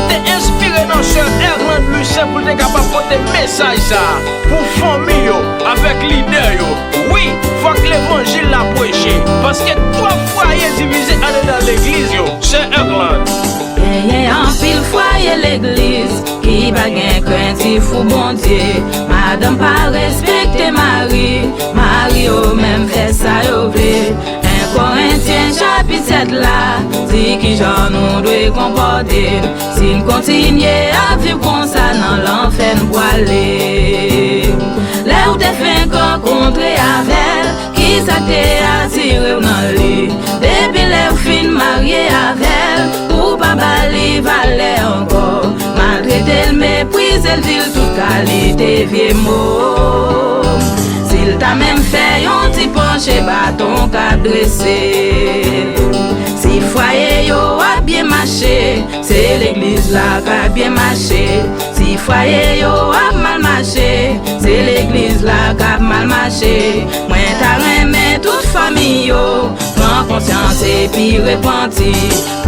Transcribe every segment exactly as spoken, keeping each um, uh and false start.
te enspire nan sè Erlande Lucien pou l te kapab pote mesaj sa a pou fanmi yo, avèk lidè yo. Wi, fòk levanjil la preche, paske twòp fwaye divize andedan legliz yo. Sè Erlande. Genyen anpil fwaye legliz ki pa gen krentif pou Bondye. Madanm pa respekte mari, mari yo menm fè sa yo vle. En Korentyen chapit sèt la di kijan nou dwe konpòte n. Si n kontinye ap viv konsa, nan lanfè n pwale. Lè w te fenk rankontre avè l, kisa k te atire w nan li? Depi lè w fin marye avè l, ou pa ba li valè ankò. Maltrete l, meprize l, di l tout kalite vye mo. Si l ta menm fè yon ti panche, baton k ap drese. Si fwaye yo ap byen mache, se legliz la k ap byen mache. Si fwaye yo ap mal mache, se legliz la k ap mal mache. Mwen ta renmen tout fanmi yo pran konsyans epi repanti,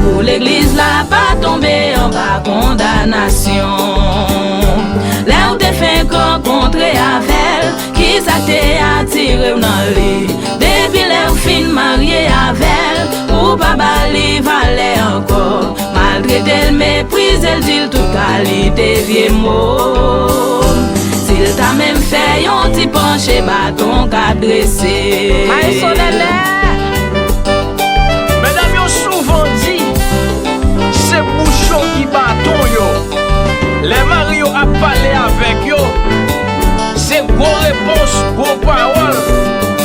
pou legliz la pa tonbe anba kondanasyon. Lè w te fenk rankontre avè l, kisa k te atire w nan li? Depi lè w fin marye avè l, ou pa ba li valè ankò. Maltrete l, meprize l, di l tout kalite vye mo. Si l ta menm fè yon ti panche, baton k ap drese. Maestro Nènè! Medam yo souvan di, se bouch yo ki baton yo. Lè mari yo ap pale avèk yo, se gwo repons, gwo pawòl,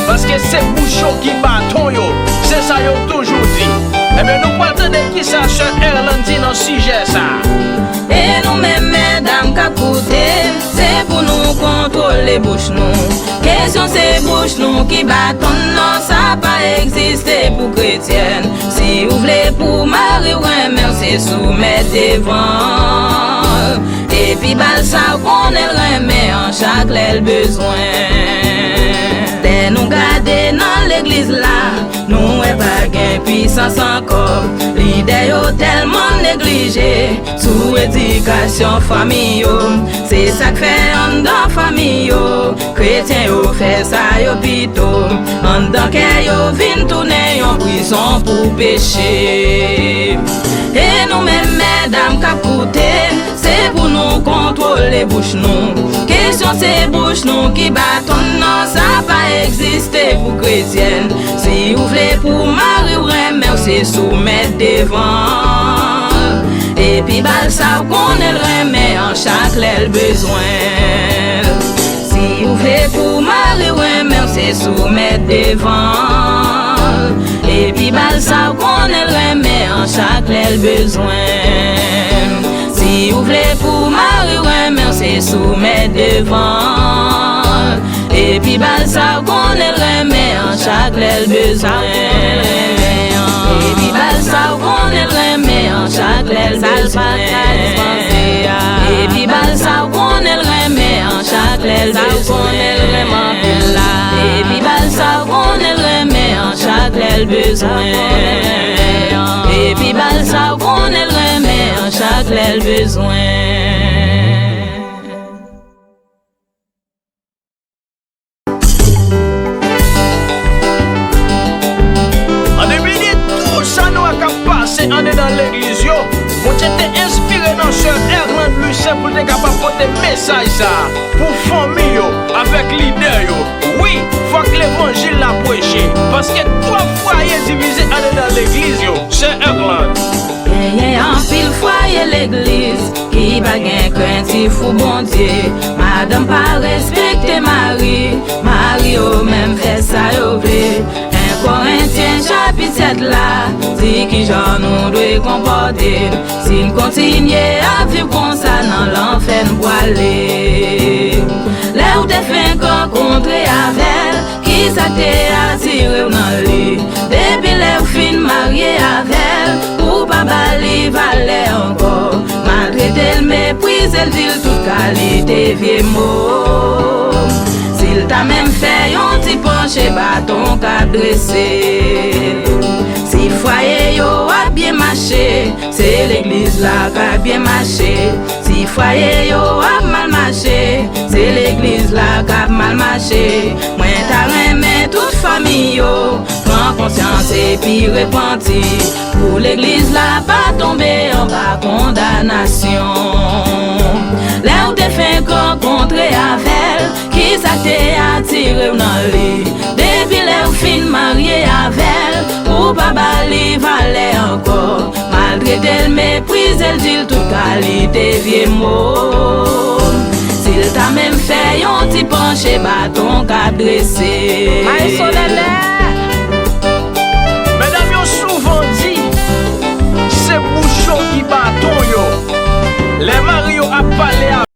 paske se bouch yo ki baton yo. Se sa yo toujou di. Ebyen, nou pral tande kisa sè Erlande di nan sijè sa a. E nou menm medam k ap koute, se pou nou kontwole bouch nou. Kesyon se bouch nou ki baton n, non, sa pa egziste pou kretyèn. Si w vle pou mari w renmen w, se soumèt devan l. Epi ba l sa w konnen l renmen an chak lè l bezwen. Lè nou gade nan legliz la, nou wè pa gen pisans ankò. Lidè yo tèlman neglije sou edikasyon fanmi yo. Se sa k fè anndan fanmi yo, kretyen yo fè sa yo pito. Anndan kè yo vin tounen yon prizon pou peche. E nou menm medam k ap koute, se pou nou kontwole bouch nou. Kesyon se bouch nou ki baton n, non, sa pa egziste pou kretyèn. Si w vle pou mari w renmen w, se soumèt devan l. Epi ba l sa w konnen l renmen an chak lè l bezwen l. Si w vle pou mari w renmen w, se soumèt devan l. Epi ba l sa w konnen l renmen an chak lè l bezwen l. Si w vle pou mari w renmen w, se soumèt devan l. Epi ba l sa w konnen l renmen an chak lè l bezwen l. Epi ba l sa w konnen l renmen an chak lè l bezwen l. Epi ba l sa w konnen l renmen an chak lè l bezwen l. Epi ba l sa w konnen l renmen an chak lè l bezwen l. Epi ba l sa w konnen l renmen an chak lè l bezwen l. An depi de tou sa nou wè k ap pase andedan legliz yo, Bondye te enspire nan sè Erlande Lucien pou l te kapab pote mesaj sa a pou fanmi yo, avèk lidè yo. Wi, fòk levanjil la preche, paske twòp fwaye divize andedan legliz yo. Sè Erlande. Genyen anpil fwaye legliz ki pa gen krentif pou Bondye. Madanm pa respekte mari, mari yo menm fè sa yo vle. En Korentyen chapit sèt la di kijan nou dwe konpòte n. Si n kontinye ap viv konsa, nan lanfè n pwale. Lè w te fenk rankontre avè l, kisa k te atire w nan li? Depi lè w fin marye avè l, ou pa ba li valè ankò. Maltrete l, meprize l, di l tout kalite vye mo. Si l ta menm fè yon ti panche, baton k ap drese. Si fwaye yo ap byen mache, mache, se legliz la k ap byen mache. Si fwaye yo ap mal mache, se legliz la k ap mal mache. Mwen ta renmen tout fanmi yo pran konsyans epi repanti, pou legliz la pa tonbe anba kondanasyon. Lè w te fenk rankontre avè l, kisa k te atire w nan li? Depi lè w fin marye avè l, ou pa ba li valè ankò. Maltrete l, meprize l, di l tout kalite vye mo. Si l ta menm fè yon ti panche, baton k ap drese. Maestro Nènè! Medam yo souvan di, se bouch yo ki baton yo. Lè mari yo ap pale